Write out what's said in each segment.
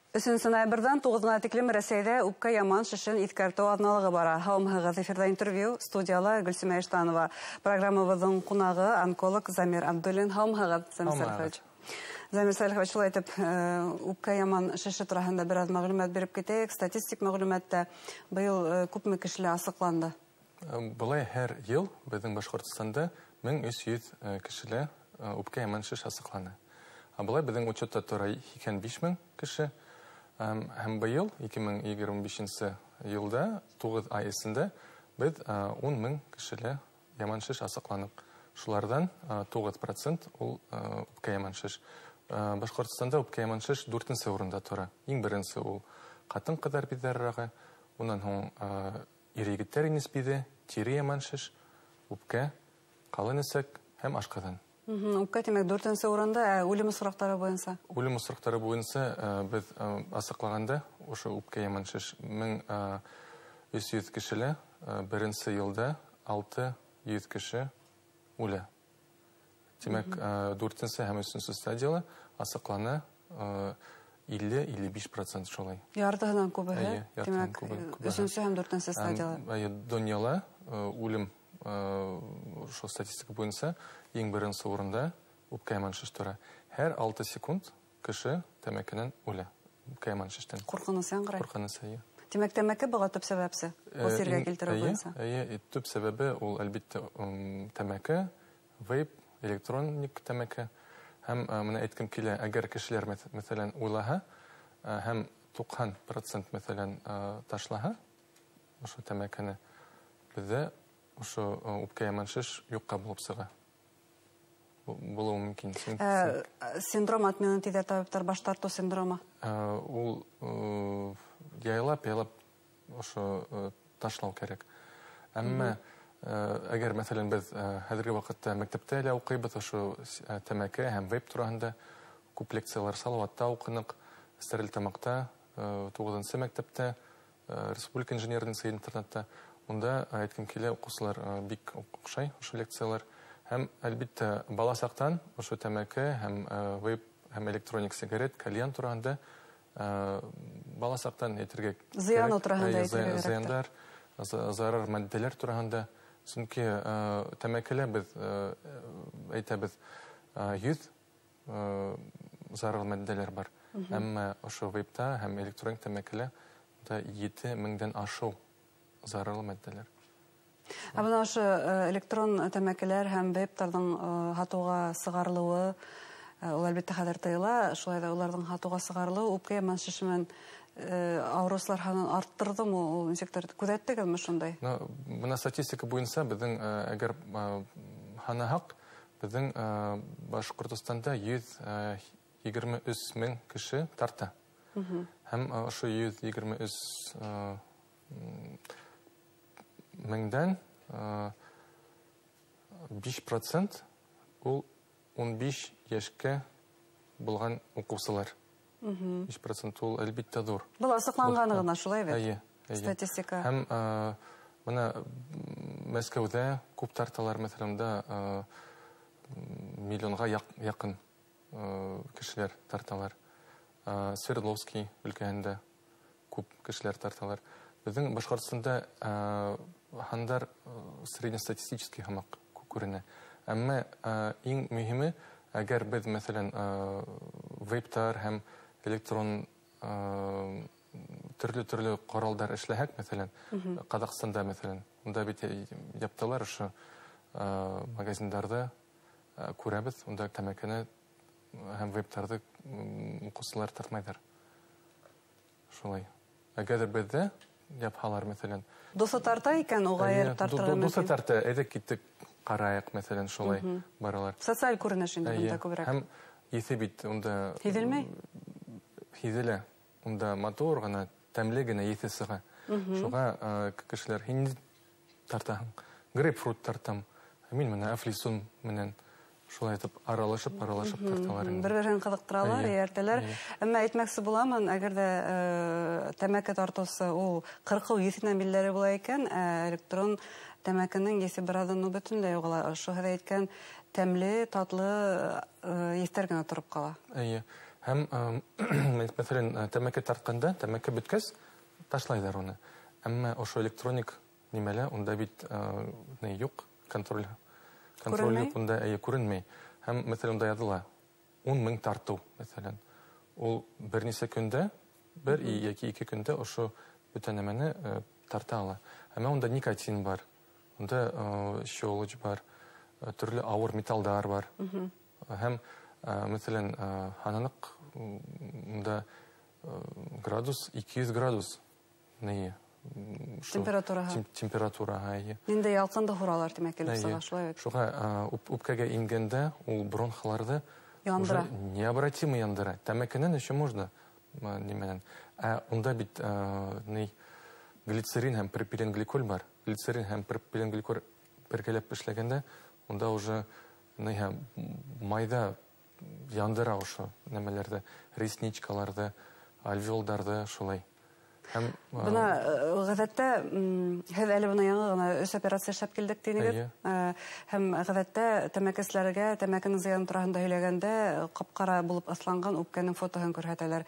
3 ноябрҙән 9-на тиклем Рәсәйҙә үпкә яман шешен иҫкәртеү аҙналығы бара. Һаумыһығыҙ, эфирҙа интервью, студияла Гөлсөмә Иштанова. Программабыҙҙың ҡунағы онколог Замир Абдуллин. Һаумыһығыҙ, Замир Сәлихович. Замир Сәлихович, шулай итеп, үпкә яман шеше тураһында бер аҙ мәғлүмәт биреп китәйек. Статистик мәғлүмәттә быйыл күпме кешелә асыҡланды? Былай һәр йыл беҙҙең Башҡортостанда 1300 кешелә үпкә яман шеш асыҡлана. Былай беҙҙең учетта тора 85 мең кеше. Һәм быйыл 2025 йылда 9 ай эсендә беҙ 10 мең кешелә яман шеш асыҡланыҡ. Шуларҙан 9% ул үпкә яман шеш. Башҡортостанда үпкә яман шеш 4-нсе урында тора. Иң беренсе ул ҡатын-ҡыҙҙар биҙҙәре рагы, унан һуң ир-егеттәр инес биҙе, тире яман шеш, үпкә, ҡалын эсәк һәм ашҡаҙан. Үпкә, тимәк, 4-нсе урында. Үлем осраҡтары буйынса? Үлем осраҡтары буйынса беҙ асыҡлағанда ошо үпкә яман шеш 1300 кешелә беренсе йылда 600 кеше үлә. Тимәк, 4-нсе һәм 3-нсе стадияла асыҡлана 50-55% шулай. Яртыһынан күбеһе, тимәк, 3-нсе һәм 4-нсе стадияла. Донъяла үлем ошо статистика буйынса иң беренсе урында үпкә яман шеш тора. Һәр 6 секунд кеше тәмәкенән үлә. Үпкә яман шештән. Ҡурҡыныс яңғырай. Ҡурҡыныс, эйе. Тимәк, тәмәке быға төп сәбәпсе был сиргә килтереү буйынса? Эйе, төп сәбәбе ул, әлбиттә, тәмәке, вейп, электроник тәмәке. Һәм мына әйткем килә, әгәр кешеләр, мәҫәлән, уйлаһа һәм 90%, мәҫәлән, ташлаһа ошо тәмәкене, беҙҙә ошо үпкә яман шеш юҡҡа булып сыға. Булыуы мөмкин. Синдром отмены тиҙәр табиптар, баш тартыу синдромы? Ул яйлап-яйлап ошо ташлау кәрәк. Әммә әгәр, мәҫәлән, беҙ хәҙерге ваҡытта мәктәптә лә уҡыйбыҙ ошо тәмәке һәм вейп тураһында күп лекциялар Салауатта уҡыныҡ, Стәрлетамаҡта, 9-нсы мәктәптә, Республика инженерный интернатта. Унда әйткем килә, уҡыусылар бик оҡшай ошо лекциялар. Һәм, әлбиттә, бала саҡтан ошо тәмәке һәм вейп һәм электроник сигарет, кальян тураһында бала саҡтан әйтергә кәрәк. Зыян тураһында әйтергә кәрәк. Зыяндар, зарар матдәләр тураһында. Сөнки тәмәкелә беҙ әйтәбеҙ 100 зарар матдәләр бар. Әммә ошо вейпта һәм электроник тәмәкелә 7000-дән ашыу зарарлы матдәләр. Ә бына ошо электрон тәмәкеләр һәм вейптарҙың һатыуға сығарылыуы, ул әлбиттә хәҙер тыйыла, шулай ҙа уларҙың һатыуға сығарылыуы үпкә яман шеше менән ауырыусылар һанын арттырҙымы? Ул нисектер күҙәттегеҙме шундай? Бына статистика буйынса беҙҙең, әгәр һанаһаҡ, беҙҙең Башҡортостанда 123 мең кеше тарта. Һәм ошо 123 меңдән 5% ул 15 йәшкә булған уҡыусылар. 5% ул, әлбиттә, ҙур. Был асыҡланғаны ғына, шулай бит? Эйе, эйе. Статистика. Һәм бына Мәскәүҙә күп тарталар, мәҫәлән, унда миллионға яҡын кешеләр тарталар. Свердловский өлкәһендә күп кешеләр тарталар. Беҙҙең Башҡортостанда һандар среднестатистический һымаҡ күренә. Әммә иң мөһиме, әгәр беҙ, мәҫәлән, вейптар һәм электрон төрлө-төрлө ҡоралдар эшләһәк, мәҫәлән, Ҡаҙағстанда, мәҫәлән, унда бит яптылар ошо магазиндарҙы, күрәбеҙ, унда тәмәкене һәм вейптарҙы уҡыусылар тартмайҙар. Шулай. Әгәр беҙҙә япһалар, мәҫәлән. Дуҫы тарта икән, уға эйәреп тартырға мөмкин. Дуҫы тарта, әйҙә киттек ҡарайыҡ, мәҫәлән, шулай баралар. Социаль күренеш инде бында күберәк. Һәм еҫе бит унда Һиҙелмәй? Һиҙелә. Унда матур ғына, тәмле генә еҫе сыға. Шуға кешеләр, һин ни тартаһың? Грейпфрут тартам. Мин менә әфлисун менән шулай итеп аралашып, аралашып тарталар инде. Бер-береһен ҡыҙыҡтыралар, эйәртәләр. Әммә әйтмәксе буламын, әгәр ҙә тәмәке тартыусы ул ҡырҡыу еҫенән билдәле була икән, электрон тәмәкенең еҫе бер аҙҙан ул бөтөнләй юғала. Ошо һеҙ әйткән тәмле, татлы еҫтәр генә тороп ҡала. Эйе. Һәм, мәҫәлән, тәмәке тартҡанда, тәмәке бөткәс, ташлайҙар уны. Әммә ошо электроник нимәлә, унда бит ни юҡ, контроль. Контроль юҡ, унда күренмәй. Һәм, мәҫәлән, унда яҙыла 10 000 тартыу, мәҫәлән. Ул бер нисә көндә, бер йәки ике көндә ошо бөтә нәмәне тарта ала. Әммә унда никотин бар, унда щелочь бар, төрлө ауыр металдар бар. Һәм, мәҫәлән, һананыҡ, унда градус, 200 градус ни? Температураһы. Температураһы. Ниндәй ялҡынды һуралар, тимәк, килеп сыға, шулай бит. Шуға үпкәгә ингәндә ул бронхаларҙы яндыра. Необратимо яндыра. Тәмәкенән еще можно нимәнән. Ә унда бит ни глицерин һәм пропиленгликоль бар. Глицерин һәм пропиленгликоль бергәләп эшләгәндә, унда уже ни һәм майҙа яндыра ошо нәмәләрҙе, ресничкаларҙы, альвеолдарҙы шулай. Һәм, бына ғәҙәттә һеҙ әле бына яңы ғына 3 операция эшләп килдек тинегеҙ. Һәм ғәҙәттә тәмәкеселәргә тәмәкенең зыяны тураһында һөйләгәндә ҡап-ҡара булып асланған үпкәнең фотоһын күрһәтәләр.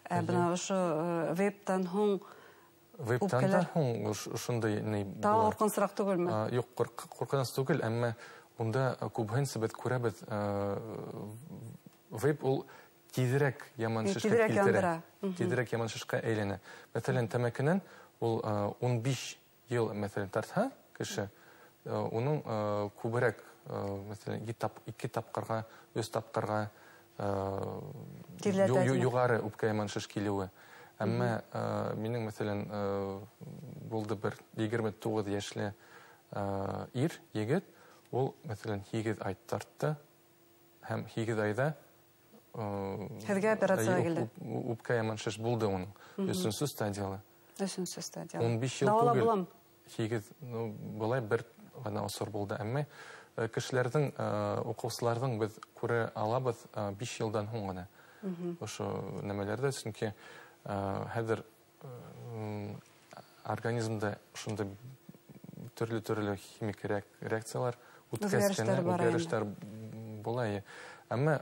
Бына ошо вейптан һуң вейптан да һуң ошондай ни тағы ҡурҡынысыраҡ түгелме? Юҡ, ҡурҡыныс түгел, әммә унда күбеһенсә беҙ күрәбеҙ, вейп ул тиҙерәк яман шешкә килтерә. Тиҙерәк яман шешкә әйләнә. Мәҫәлән, тәмәкенән ул 15 йыл, мәҫәлән, тартһа кеше, уның күберәк, мәҫәлән, 2 тапҡырға, 3 тапҡырға юғары үпкә яман шеш килеүе. Әммә минең, мәҫәлән, булды бер 29 йәшле ир, егет, ул, мәҫәлән, 8 ай тартты һәм 8 айҙа Һеҙгә операцияға килде. Үпкә яман шеш булды уның. 3-нсө стадияла. 3-нсө стадияла. 15 йыл Дауалап түгел. буламы? 8, ну, былай бер ғына осор булды. Әммә кешеләрҙең, уҡыусыларҙың беҙ күрә алабыҙ 5 йылдан һуң ғына. Ошо нәмәләрҙе, сөнки хәҙер организмда шундай төрлө-төрлө химик реакциялар үткәс кенә үҙгәрештәр була. Әммә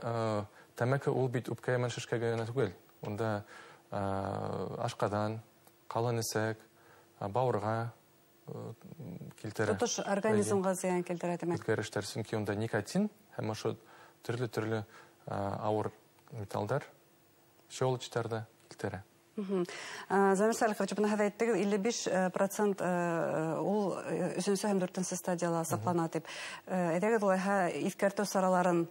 тәмәке ул бит үпкә яман шешкә генә түгел. Унда ашҡаҙан, ҡалын эсәк, бауырға килтерә. Тотош организмға зыян килтерә, тимәк. Үҙгәрештәр, сөнки унда никотин һәм ошо төрлө-төрлө ауыр металдар, щелочтар да килтерә. Замир Салихович, бына һеҙ әйттегеҙ, 55% ул 3-нсө һәм 4-нсө стадияла саҡлана тип. Әйҙәгеҙ, улайһа иҫкәртеү сараларын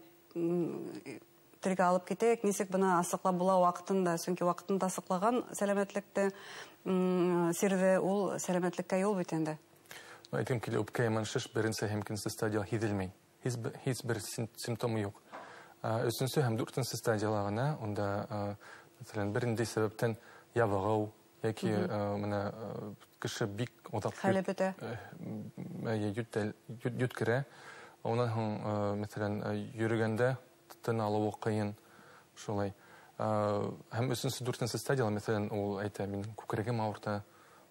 телгә алып китәйек, нисек бына асыҡлап була ваҡытында, сөнки ваҡытында асыҡлаған сәләмәтлекте сирҙе ул сәләмәтлеккә юл бит инде. Әйтем килә, үпкә яман шеш беренсе һәм икенсе стадияла һиҙелмәй. Һис бер симптомы юҡ. 3-нсө һәм 4-нсө стадияла ғына унда, мәҫәлән, бер ниндәй сәбәптән ябығыу йәки бына кеше бик оҙаҡ хәле бөтә. Йүткерә. Унан һуң, мәҫәлән, йөрөгәндә тын алыуы ҡыйын, шулай. Һәм 3-нсө, 4-нсө стадияла, мәҫәлән, ул әйтә, минең күкрәгем ауырта,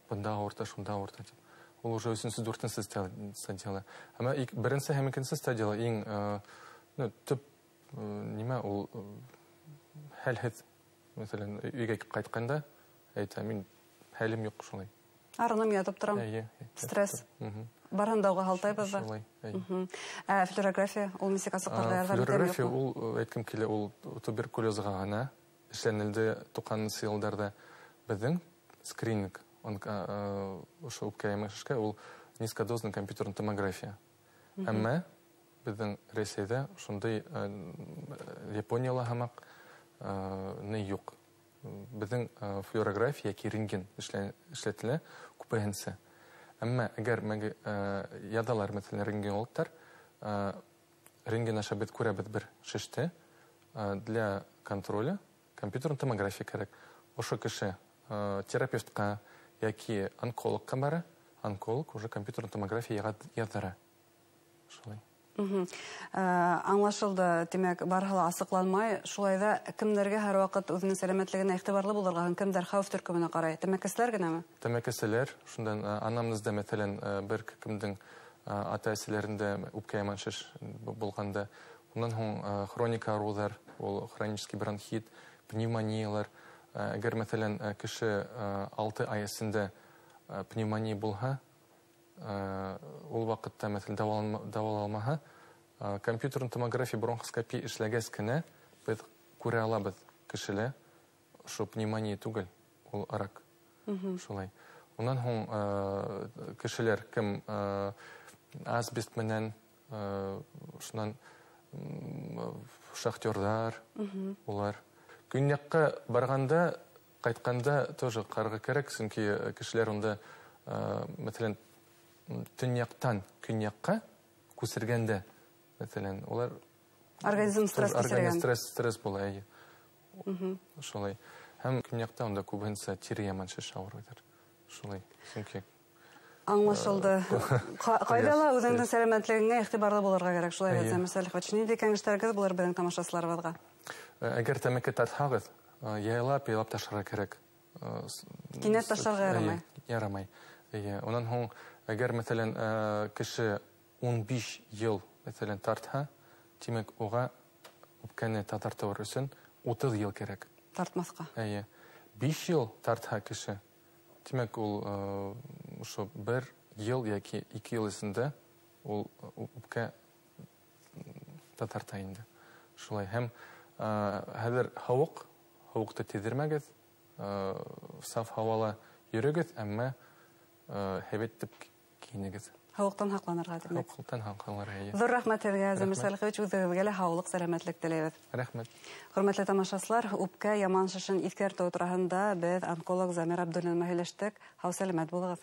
бында ауырта, шунда ауырта тип. Ул уже 3-нсө, 4-нсө стадияла. Әммә беренсе һәм икенсе стадияла иң, төп нимә ул хәлһеҙ, мәҫәлән, өйгә ҡайтҡанда әйтә, мин хәлем юҡ, шулай. Арыным, ятып торам. Стресс. Барһын да уға һалтайбыҙ ҙа. Шулай, эйе. Флюорография, ул нисек асыҡларға ярҙам итәме, Флюорография, юҡмы? ул, әйткем килә, ул туберкулезға ғына эшләнелде туҡһанынсы йылдарҙа. Беҙҙең скрининг, ошо үпкә яман шешкә, ул низкодозный компьютерная томография. Әммә беҙҙең Рәсәйҙә шундай, Японияла һымаҡ, ни юҡ. Беҙҙең флюорография йәки рентген эшләтелә күбеһенсә. Әммә әгәр яҙалар, мәҫәлән, рентгенологтар, рентген аша беҙ күрәбеҙ бер шеште, для контроля компьютерная томография кәрәк. Ошо кеше терапевтҡа йәки онкологҡа бара, онколог уже компьютерная томография яҙҙыра. Шулай. Аңлашылды, тимәк, барыһы ла асыҡланмай. Шулай ҙа кемдәргә һәр ваҡыт үҙенең сәләмәтлегенә иғтибарлы булырға һәм кемдәр хәүеф төркөмөнә ҡарай? Тәмәкеселәр генәме? Тәмәкеселәр, шундан, анамнезда, мәҫәлән, бер кемдең, ата-әсәләрендә үпкә яман шеш булғанда, унан һуң, хроник ауырыуҙар, ул хронический бронхит, пневмониялар. Әгәр, мәҫәлән, кеше 6 ай эсендә пневмония булһа, ул ваҡытта, мәҫәлән, дауаланмаһа, компьютерный томография, бронхоскопия эшләгәс кенә беҙ күрә алабыҙ кешелә, шул пневмония түгел, ул рак. Шулай. Унан һуң кешеләр кем асбест менән, шунан шахтерҙар, улар. Көньяҡҡа барғанда, ҡайтҡанда тоже ҡарарға кәрәк, сөнки кешеләр унда, мәҫәлән, төньяҡтан көньяҡҡа күсергәндә, мәҫәлән, улар организм стресс кисергән. Стресс була, эйе. Шулай. Һәм көньяҡта унда күбеһенсә тире яман шеш ауырыйҙар. Шулай, сөнки Аңлашылды. Ҡайҙа ла үҙеңдең сәләмәтлегеңә иғтибарлы булырға кәрәк. Шулай бит, Замир Сәлихович, ниндәй кәңәштәрегеҙ булыр беҙҙең тамашасыларыбыҙға? Әгәр тәмәке тартһағыҙ, яйлап-яйлап ташларға кәрәк. Кинәт ташларға ярамай. Ярамай. Эйе. Унан һуң, әгәр, мәҫәлән, кеше 15 йыл, мәҫәлән, тартһа, тимәк, уға үпкәне таҙартыу өсөн 30 йыл кәрәк. Тартмаҫҡа. Эйе. 5 йыл тартһа кеше, тимәк, ул ошо 1 йыл йәки 2 йыл эсендә ул үпкә таҙарта инде. Шулай. Һәм хәҙер һыуыҡты тейҙермәгеҙ, саф һауала йөрөгөҙ, әммә һәйбәт итеп кейенегеҙ. Һыуыҡтан һаҡланырға, тимәк. Һыуыҡтан һаҡланырға, эйе. Ҙур рәхмәт һеҙгә, Замир Сәлихович, үҙегеҙгә лә һаулыҡ, сәләмәтлек теләйбеҙ. Рәхмәт. Хөрмәтле тамашасылар, үпкә яман шешен иҫкәртеү тураһында беҙ онколог Замир Абдуллин менән һөйләштек. Һау сәләмәт булығыҙ.